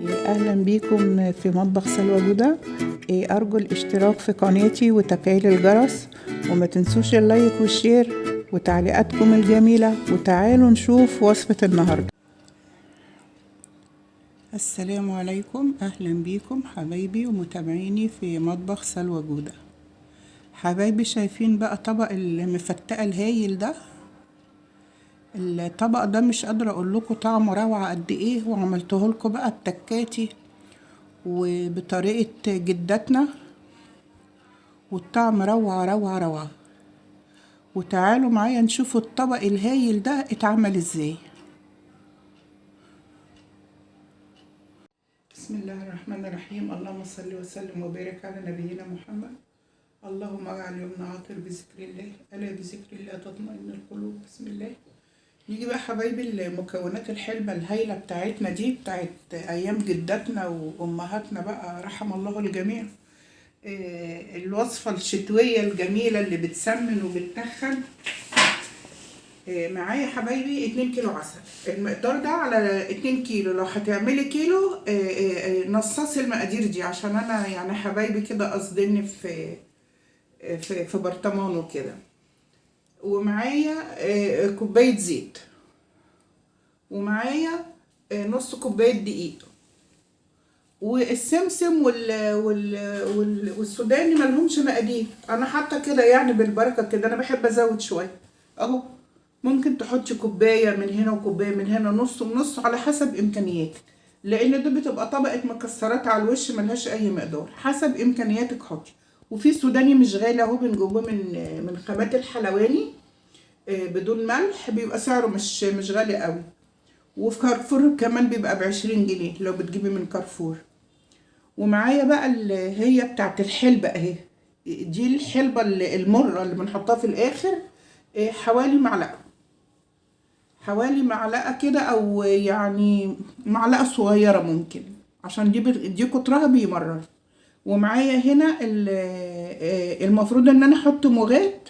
اهلا بيكم في مطبخ سلوى جودة. ارجو الاشتراك في قناتي وتفعيل الجرس، وما تنسوش ال like وال share وتعليقاتكم الجميلة، وتعالوا نشوف وصفة النهاردة. السلام عليكم، اهلا بيكم حبايبي ومتابعيني في مطبخ سلوى جودة. حبايبي شايفين بقى طبق المفتقة الهايل ده؟ الطبق ده مش قادرة اقول لكم طعمه روعة قد ايه، وعملته لكم بقى بتكاتي وبطريقة جدتنا، والطعم روعة روعة روعة. وتعالوا معايا نشوفوا الطبق الهايل ده اتعمل ازاي. بسم الله الرحمن الرحيم، اللهم صل وسلم وبارك على نبينا محمد. اللهم اجعل يومنا عاطر بذكر الله، الا بذكر الله تطمئن القلوب. بسم الله. نيجي بقى حبايبي المكونات الحلبة الهايلة بتاعتنا دي، بتاعت ايام جداتنا وامهاتنا بقى، رحم الله الجميع. الوصفة الشتوية الجميلة اللي بتسمن وبتتخن. معايا حبايبي 2 كيلو عسل، المقدار ده على 2 كيلو. لو هتعملي كيلو نصصي المقادير دي، عشان انا يعني حبايبي كده قصدني في في في برطمان وكده. ومعايا كوباية زيت، ومعايا نص كوباية دقيق، والسمسم والسوداني ملهمش مقادير، انا حاطه كده يعني بالبركة كده، انا بحب ازود شوية اهو. ممكن تحطي كوباية من هنا وكوبايه من هنا، نص ونص على حسب امكانياتك، لان دول بتبقى طبقه مكسرات على الوش ملهاش اي مقدار، حسب امكانياتك حطي. وفي سوداني مش غالي اهو، بنجيبه من خامات الحلواني بدون ملح، بيبقى سعره مش غالي قوي. وفي كارفور كمان بيبقى ب20 جنيه لو بتجيبي من كارفور. ومعايا بقى اللي هي بتاعت الحلبة اهي، دي الحلبة المرة اللي بنحطها في الاخر، حوالي معلقة، حوالي معلقة كده، او يعني معلقة صغيرة ممكن، عشان دي كترها بيمرر. ومعايا هنا المفروض ان انا احط مغات،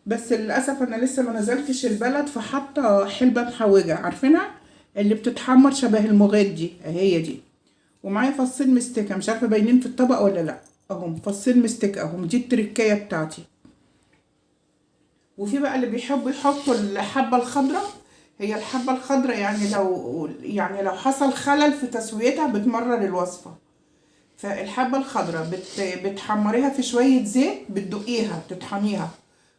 بس للاسف انا لسه ما نزلتش البلد، فحاطه حلبة محوجة، عارفينها اللي بتتحمر شبه المغات دي، اهي دي. ومعايا فصين مستكه، مش عارفه باينين في الطبق ولا لا، اهم فصين مستكه اهم، دي التركية بتاعتي. وفي بقى اللي بيحبوا يحطوا الحبة الخضراء، هي الحبة الخضراء يعني لو حصل خلل في تسويتها بتمرر الوصفة. فالحبه الخضراء بتحمريها في شوية زيت، بتدقيها تطحنيها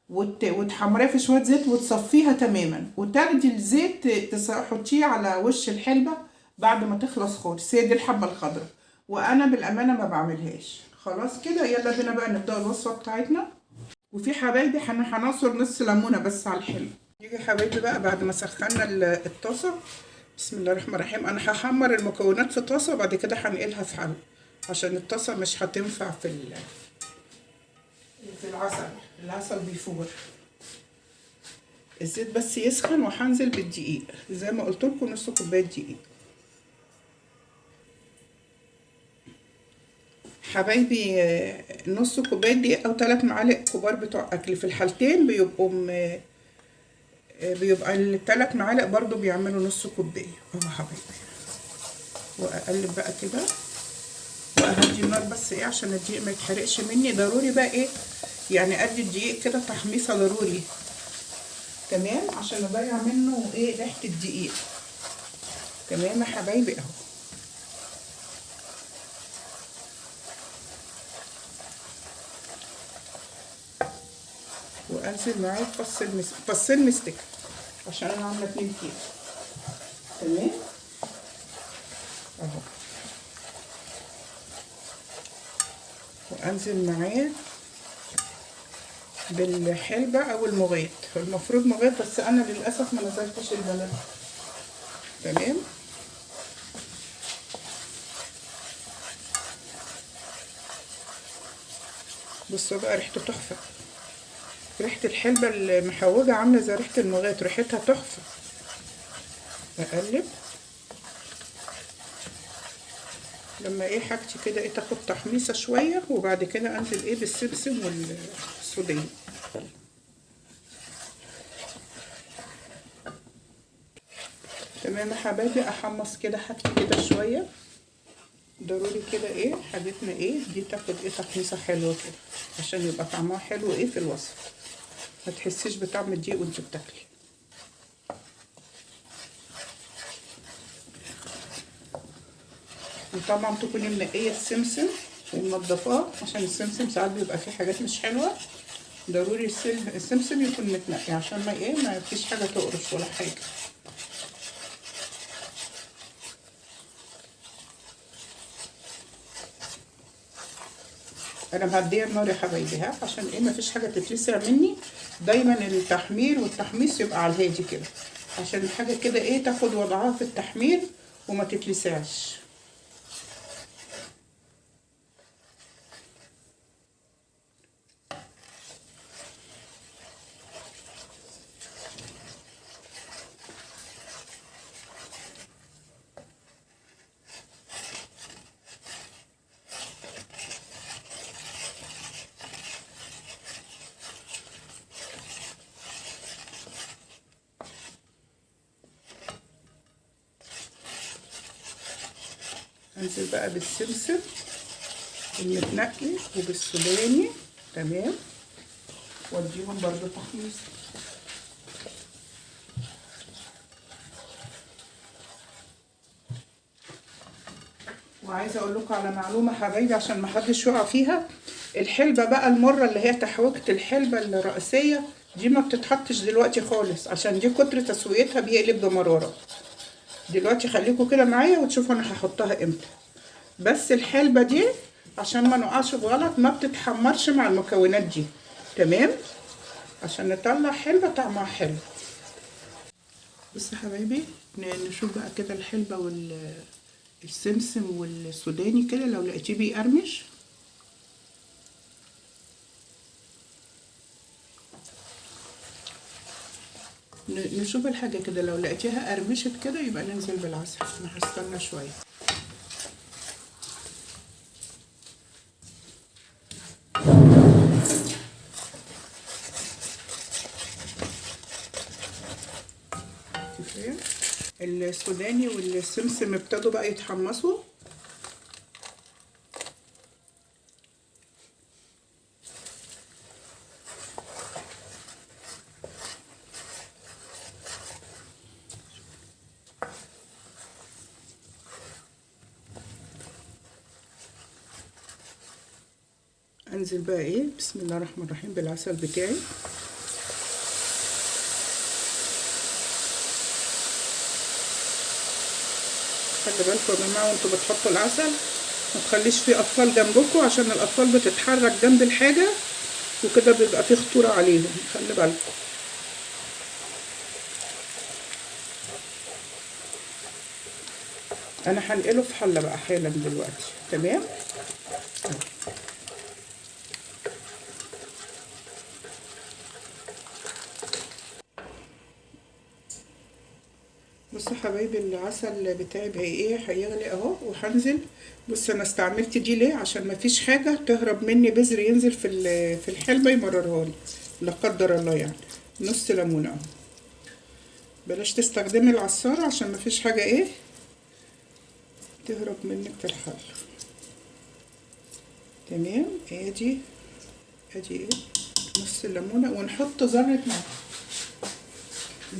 وتحمريها في شوية زيت وتصفيها تماما، وتاخدي الزيت تحطيه على وش الحلبة بعد ما تخلص خالص. هي دي الحبة الخضراء، وانا بالامانة ما بعملهاش. خلاص كده، يلا بينا بقى نبدا الوصفة بتاعتنا. وفي حبايبي هنعصر نص ليمونه بس على الحلبة. نيجي حبايبي بقى بعد ما سخنا الطاسه، بسم الله الرحمن الرحيم. انا هحمر المكونات في طاسه وبعد كده هنقلها في حله، عشان الطاسه مش هتنفع في العسل، العسل بيفور. الزيت بس يسخن وهنزل بالدقيق زي ما قلت لكم، نص كوباية دقيق. حبايبي نص كوباية دقيق او 3 معالق كبار بتوع اكل، في الحالتين بيبقوا بيبقى ال3 معالق برضو بيعملوا نص كوباية اهو حبايبي. واقلب بقى كده واهدي النار بس ايه عشان الدقيق ما يتحرقش مني. ضروري بقى ايه يعني ادي الدقيق كده تحميصه ضروري، تمام، عشان اضيع منه ايه ريحه الدقيق. تمام يا حبايبي اهو. وانزل معاه فصين مستكه عشان انا عامله 2 كيلو. تمام اهو. وانزل معاه بالحلبة او المغات، المفروض مغات بس انا للاسف ما نزلتش البلد. تمام. بصوا بقى ريحته تحفة، ريحة الحلبة المحوجة عاملة زي ريحة المغات، ريحتها تحفة. اقلب لما ايه حاجتي كده ايه تاخد تحميصة شوية، وبعد كده انزل ايه بالسمسم والسوداني. تمام يا حبايبي. احمص كده حاجتي كده شوية. ضروري كده ايه حاجتنا ايه دي تاخد ايه تحميصه حلوة كده عشان يبقى طعمها حلو ايه في الوصفة، ما تحسيش بطعم الدقيق وانت بتاكلي. وطبعا تكوني منقيه السمسم ومنضفاه عشان السمسم ساعات بيبقى فيه حاجات مش حلوة. ضروري السمسم يكون متنقي عشان ما ايه ما فيش حاجة تقرش ولا حاجة. انا مهديه النار يا حبايبي ها، عشان ايه ما فيش حاجة تتلسع مني. دايما التحمير والتحميص يبقى على الهادي كده عشان الحاجة كده ايه تاخد وضعها في التحمير وما تتلسعش. انزل بقى بالسمسم المتنقي وبالسوداني، تمام، واديهم برضو تحميص. وعايزه اقول لكم على معلومة حبايبي عشان ما حدش يقع فيها. الحلبة بقى المرة اللي هي تحويجه الحلبة الرئيسية دي ما بتتحطش دلوقتي خالص، عشان دي كتر تسويتها بيقلب بمراره. دلوقتي خليكم كده معايا وتشوفوا انا هحطها امتى. بس الحلبة دي عشان ما نقعش بغلط ما بتتحمرش مع المكونات دي، تمام، عشان نطلع حلبة طعمها حلو. بصوا يا حبايبي نشوف بقى كده الحلبة والسمسم والسوداني كده، لو لقيتيه بيقرمش نشوف الحاجة كده، لو لقيتيها قرمشت كده يبقى ننزل بالعسل. انا هستنى شوية. كفاية. السوداني والسمسم ابتدوا بقى يتحمصوا. انزل بقى ايه بسم الله الرحمن الرحيم بالعسل بتاعي. خلي بالكم يا جماعة وانتوا بتحطوا العسل ما تخليش فيه اطفال جنبكم، عشان الاطفال بتتحرك جنب الحاجة وكده بيبقى فيه خطورة عليهم، خلي بالكم. انا هنقله في حله بقى حالا دلوقتي، تمام. بصوا حبايبي العسل بتاعي بقى ايه هيغلي اهو، وهنزل. بص انا استعملت دي ليه؟ عشان مفيش حاجة تهرب مني، بذر ينزل في الحلبة يمررها لي لا قدر الله يعني. نص ليمونه اهو، بلاش تستخدمي العصاره عشان مفيش حاجة ايه تهرب منك في الحلة، تمام. ادي ايه نص الليمونه، ونحط ذره ملح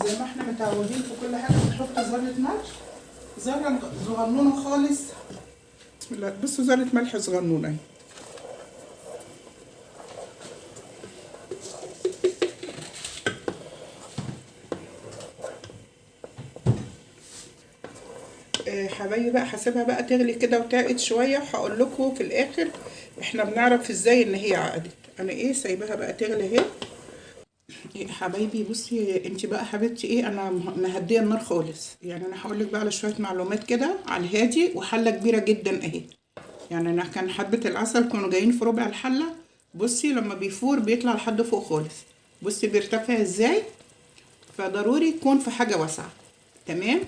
زي ما احنا متعودين في كل حاجة، بنحط ذره ملح، ذره صغنونه خالص. بسم الله. بصوا ذره ملح صغنونه اهي. حبايبي بقى هسيبها بقى تغلي كده وتعقد شوية، وهقول لكم في الاخر احنا بنعرف ازاي ان هي عقدت. انا ايه سايباها بقى تغلي اهي. إيه حبايبي بصي انت بقى حبيبتي ايه، انا مهديه النار خالص يعني. انا هقول لك بقى على شوية معلومات كده على الهادي، وحله كبيرة جدا اهي. يعني انا كان حبه العسل كانوا جايين في ربع الحلة. بصي لما بيفور بيطلع لحد فوق خالص، بصي بيرتفع ازاي. فضروري يكون في حاجة واسعة، تمام.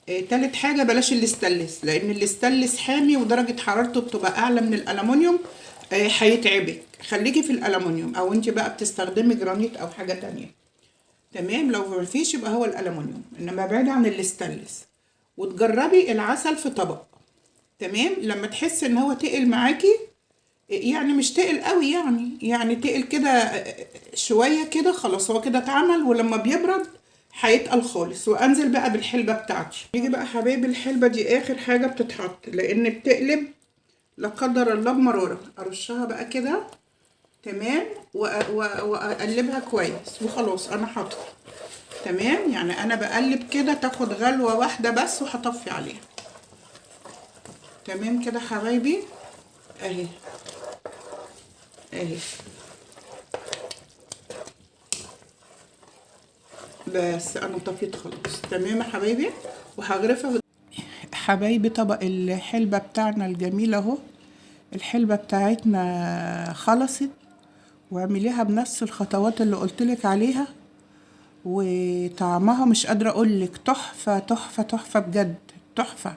تالت حاجة بلاش الاستانلس، لان الاستانلس حامي ودرجة حرارته بتبقى اعلى من الالومنيوم، هيتعبك. خليكي في الالومنيوم، او انت بقى بتستخدمي جرانيت او حاجة تانية، تمام. لو مفيش يبقى هو الالومنيوم، انما بعيد عن الاستانلس. وتجربي العسل في طبق، تمام. لما تحس ان هو تقل معاكي، يعني مش تقل قوي، يعني تقل كده شوية كده، خلاص هو كده اتعمل. ولما بيبرد هيتقل خالص. وانزل بقى بالحلبه بتاعتي. نيجي بقى حبايبي الحلبة دي اخر حاجة بتتحط، لان بتقلب لا قدر الله بمراره. ارشها بقى كده، تمام، واقلبها كويس وخلاص انا حاطه. تمام، يعني انا بقلب كده تاخد غلوه واحدة بس وهطفي عليها. تمام كده حبايبي، اهي اهي بس انا طفيت خلاص. تمام يا حبايبي، وهغرفها حبايبي. طبق الحلبة بتاعنا الجميل اهو، الحلبة بتاعتنا خلصت. واعمليها بنفس الخطوات اللي قلتلك عليها، وطعمها مش قادرة اقولك، تحفة تحفة تحفة بجد تحفة.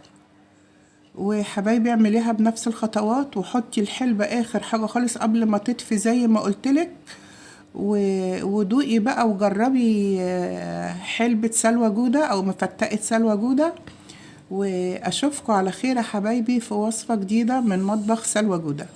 وحبايبي اعمليها بنفس الخطوات، وحطي الحلبة اخر حاجة خالص قبل ما تطفي زي ما قلتلك، ودوقي بقى وجربي حلبة سلوى جودة او مفتقة سلوى جودة. واشوفكم على خير يا حبايبي في وصفة جديدة من مطبخ سلوى جودة.